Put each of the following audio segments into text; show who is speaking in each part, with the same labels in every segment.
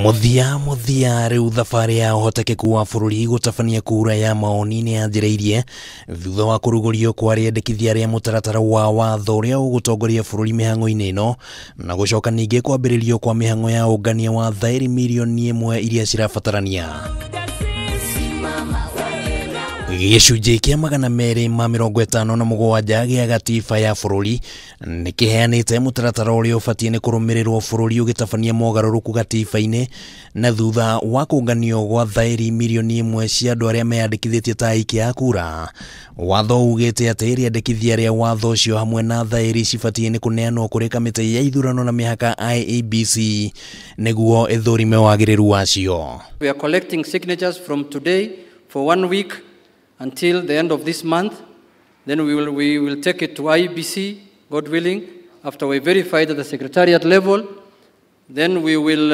Speaker 1: Muthia muthia riu thabarĩ ya ũhotekeku wa bũrũri gũtabania kura ya maoni nĩ yanjĩrĩirie thutha wa kũrugũrio kwa rĩendekithia rĩa mũtaratara wa watho ũrĩa ũgũtongoria bũrũri mĩhang'o-inĩ ĩno na gũcoka ningĩ kwambĩrĩrio kwa mĩhang'o ya ũngania wa thaĩri mirioni 1 iria cirabatarania. Gĩcunjĩ kĩa 257 gĩa gatiba ya bũrũri nĩ kĩheanĩte mũtaratara ũrĩa ũbatiĩ nĩ kũrũmĩrĩrwo bũrũri ũgĩtabania mogarũrũku gatiba-inĩ na thutha wa kũnganio gwa thaĩri mirioni 1 cia andũ arĩa meyandĩkithĩtie ta aikia a kura. Watho ugĩte atĩ rĩendekithia rĩa watho ũcio hamwe na thaĩri cibatiĩ nĩ kũneanwo kũrĩ kamĩtĩ ya ithurano na mĩhaka IEBC nĩguo ĩthũrime wagĩrĩru wacio.
Speaker 2: We are collecting signatures from today for 1 week until the end of this month. Then we will take it to IEBC, God willing, after we verify at the secretariat level. Then we will,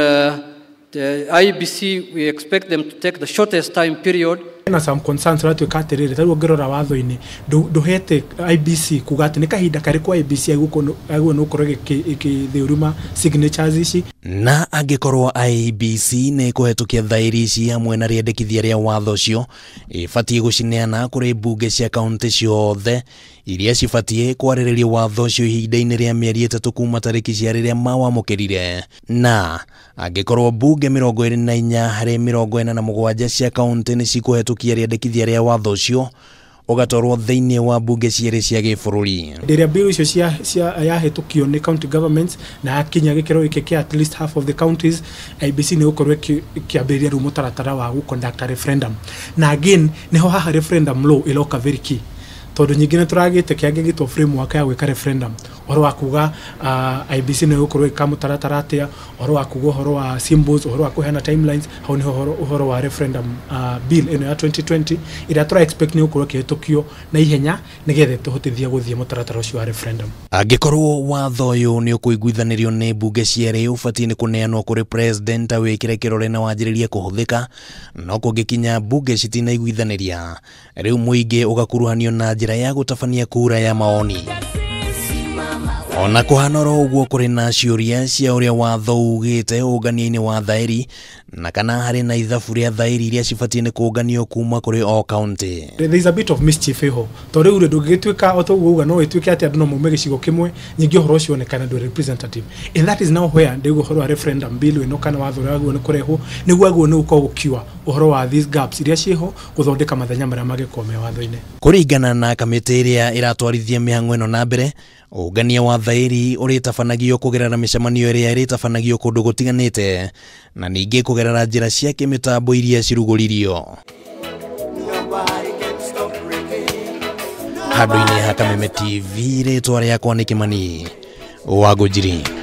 Speaker 2: the IEBC, we expect them to take the shortest time period.
Speaker 3: Na some concerns ratuĩka atĩrĩrĩ, ta rĩu ũngĩrora watho-inĩ ndũhete IEBC kuga atĩ nĩ kahinda karĩkũ IEBC agĩrĩirwo nĩ gũkorwo ĩgĩthũrima signatures ici.
Speaker 1: Na angĩkorwo IEBC nĩ ĩkũhetũkia thaĩri ici hamwe na rĩendekithia rĩa watho ũcio, ĩbatiĩ gũcineana kũrĩ mbunge cia kaũntĩ ciothe iria cibatiĩ kwarĩrĩria watho ũcio ihinda-inĩ rĩa mĩeri 3 kuma tarĩki cia rĩrĩa mawamũkĩrire. Na angĩkorwo mbunge 24 harĩ 47 cia kaũntĩ nĩ cikũhetũkia rĩendekithia rĩa watho ũcio, ũgatwarwo thĩinĩ wa mbunge cierĩ cia gĩbũrũri.
Speaker 3: Rĩrĩa bill icio cia yahĩtũkio nĩ county governments na yakinya gĩkĩro gĩkĩ kĩa at least half of the counties, IEBC nĩ gũkorwo ĩkĩambĩrĩria rĩu mũtaratara wa gũ conduct a referendum. Na again nĩho haha referendum law ĩroka very key, tondũ nyingĩ nĩ tũragĩte kĩangĩ gĩtwo framework ya gwĩka referendum, ũhoro wa kuga IEBC nĩ gũkorwo ĩka mũtaratara atĩa, ũhoro wa kuga ũhoro wa symbols, ũhoro wa kũheana timelines. Hau nĩho ũhoro wa referendum bill ĩno ya 2020 ĩrĩa tũra expect nĩ gũkorwo ĩkĩhĩtũkio na ihenya nĩgetha ĩtũhotithie gũthiĩ mũtaratara ũcio wa referendum.
Speaker 1: Angĩkorwo watho ũyũ nĩ ũkũiguithanĩrio nĩ mbunge cierĩ, ũbatiĩ nĩ kũneanwo kũrĩ president awĩkĩre kĩrore na wanjĩrĩrie kũhũthĩka, no kũngĩkinya mbunge citinaiguithanĩria, rĩu mũingĩ ũgakuruhanio na njĩra ya gũtabania kura ya maoni. Ona kũhana oro ũguo, kũrĩ na ciũria cia ũrĩa watho ugĩte ũngania-inĩ wa thaĩri na kana harĩ na ithabu rĩa thaĩri iria cibatiĩ nĩ kũnganio kuma kũrĩ o kaũntĩ.
Speaker 3: There is a bit of mischief ho, tondũ rĩu rĩ ndũngĩgĩtuĩka o ta ũguo uga no ĩtuĩke atĩ andũ no maume gĩcigo kĩmwe, nyingĩ ũhoro ũcio wonekane ndũrĩ representative. And that is now where ndĩguo ũhoro wa referendum bill ĩno kana watho ũrĩa wagĩrĩirwo nĩ kũrehwo nĩguo agĩrĩirwo nĩ gũkorwo gũkiua ũhoro wa these gaps iria ciĩho, gũthondeka mathenya marĩa mangĩkorwo me watho-inĩ.
Speaker 1: Kũringana na kamĩtĩ ĩrĩa ĩratwarithia mĩhang'o ĩno na mbere, ũngania wa thaĩri ũrĩtabanagio kũgerera mĩcemanio ĩrĩa ĩrĩtabanagio kũndũ gũtiganĩte na ningĩ kũgerera njĩra cia kĩmĩtambo iria cirugũririo. Handũ-inĩ ha Kameme TV, rĩtwa rĩakwa nĩ Kĩmani wa Ngũnjiri.